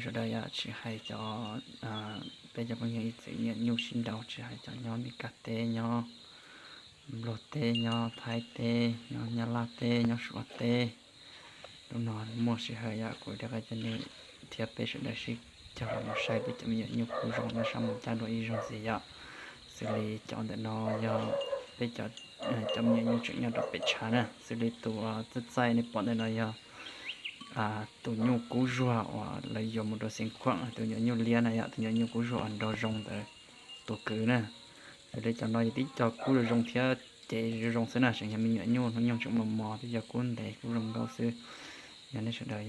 Sawv daws yom, tsis hais cov, peb cov phooj ywg ib txwm nyiam nyuj sib nraus, tsis hais cov nyob Mes Kas teb, nyob Nplog teb, nyob Thaib teb, nyob Nyab Laj teb, nyob Suav teb, hnub no muaj sij hawm yom, kuv rov qab coj nej thiab peb sawv daws sib cog los mus saib peb cov me nyuam nyuj kub zoo nyob sab Moos Cab dua ib zaug ntxiv yom. Xws li cov ntawm no yog peb cov, cov me nyuam nyuj tseem nyob rau pem tshav na. Xws li tus txaij txaij nej pom ntawm no yog tus nyuj kub zuag uas lawv yuav mus rau Xeev Khuam, tus nyuam nyuj liab na yom, tus nyuam nyuj kub zuag uas nraug zoo ntawd tus kwv na. Xws li cov no yog tib co kub zoo zoo thiab ces zoo zoo xwb na, tseem yog me nyuam nyuj, hnub nyoog tseem mos mos, tib co kub ntev kub zoo nkauj xwb. Yog nej sawv daws,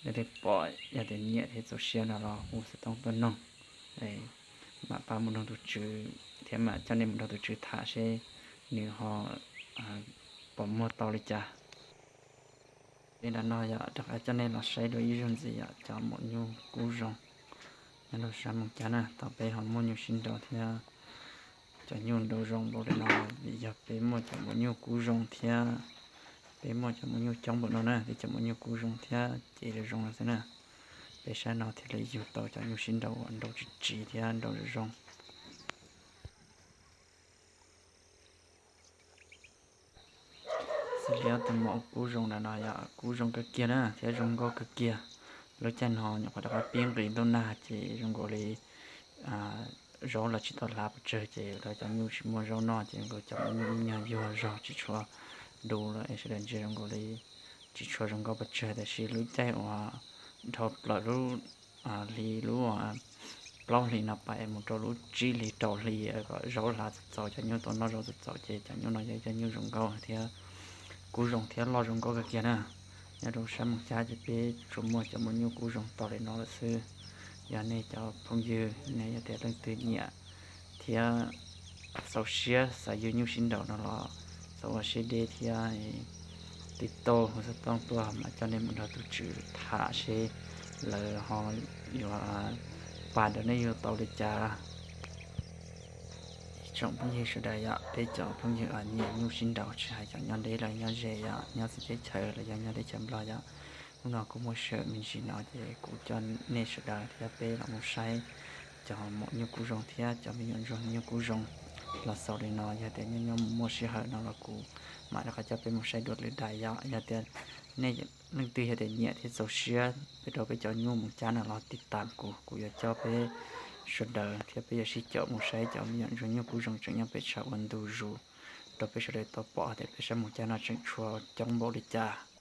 nej pom yog tias nyiam thiab txaus siab no los hu xov tooj tuaj noog, mam pab mus nrog tus tswv thiab mam coj nej mus nrog tus tswv tham seb nws ho puas muag tau li cas. Li ntawm no yog rov qab coj nej los saib dua ib zaug ntxiv yom, cov maum nyuj kub zoo nyob rau sab Moos Cab na. Thaum peb ho muaj nyuj sib nraus thiab cov nyuj nraus zoo npaum li no, vim yog peb muaj cov maum nyuj kub zoo thiab peb muaj cov maum nyuj coob npaum no na, peb cov maum nyuj kub zoo thiab ces zoo zoo no xwb na, peb sab no thiaj li yug tau cov nyuj sib nraus uas nraus tsis tsiv thiab nraus zoo zoo. Xws li ob tug maum kub zoo ntawm no yog kub zoo kawg kiag na thiab zoo nkauj kawg kiag. Lub caij no nyuam qhuav rov qab pib nqis ntuj nag ces zoo nkaus li zaub los tsis tau hlav pes tsawg ces lawv cov nyuj tsis muaj zaub noj ces zoo nkaus cov maum nyuj ib nyuag yuag zog tsis tshua du lawm es sawv daws ntsia zoo nkaus li tsis tshua zoo nkauj pes tsawg. Tiam sis lub caij uas dhau plaws lub hli lub plaub hlis no pais mus rau lub tsib hlis rau hli kom zaub hlav txaus txaus cov nyuj tau noj zaub txaus txaus ces cov nyuj no yog cov nyuj zoo nkauj thiab kub zoo thiab loj zoo nkauj kawg kiag na. Nyob rau sab Moos Cab ces peb tsuas muaj cov maum nyuj kub zoo tau li no lawm xwb. Yog nej cov phooj ywg nej yog tias leej twg nyiam thiab txaus siab xav yug nyuj sib nraus no los txhob ua siab deb thiab tiv tauj hu xov tooj tuaj mam coj nej mus nrog tus tswv tham seb lawv ho yuav pab rau nej yug tau li cas. Ib tsoom phooj ywg sawv daws yom, peb cov phooj ywg nyiam nyuj sib nraus tsis hais cov nyob deb los nyob ze yom, nyob txawv teb chaws los yog nyob teb chaws Nplog yom, hnub no kuv muaj sij hawm me ntsis no ces kuv coj nej sawv daws thiab peb los mus saib cov maum nyuj kub zoo thiab cov me nyuam ntsuag nyuj kub zoo los xaus li no. Yog tias nyob nyob mus muaj sij hawm no los kuv mam rov qab coj peb mus saib dua lwm daim yom. Yog tias nej leej twg yog tias nyiam thiab txaus siab peb rau peb cov nyuj Moos Cab no los tiv tam kuv, kuv yuav coj peb sawv daws thiab peb yuav sib caum mus saib cov me nyuam ntsuag nyuj kub zoo tseem nyob pem tshav ua ntu zus rau peb sawv daws tau pom tias peb sab Moos Cab no tseem tshuav coob npaum li cas.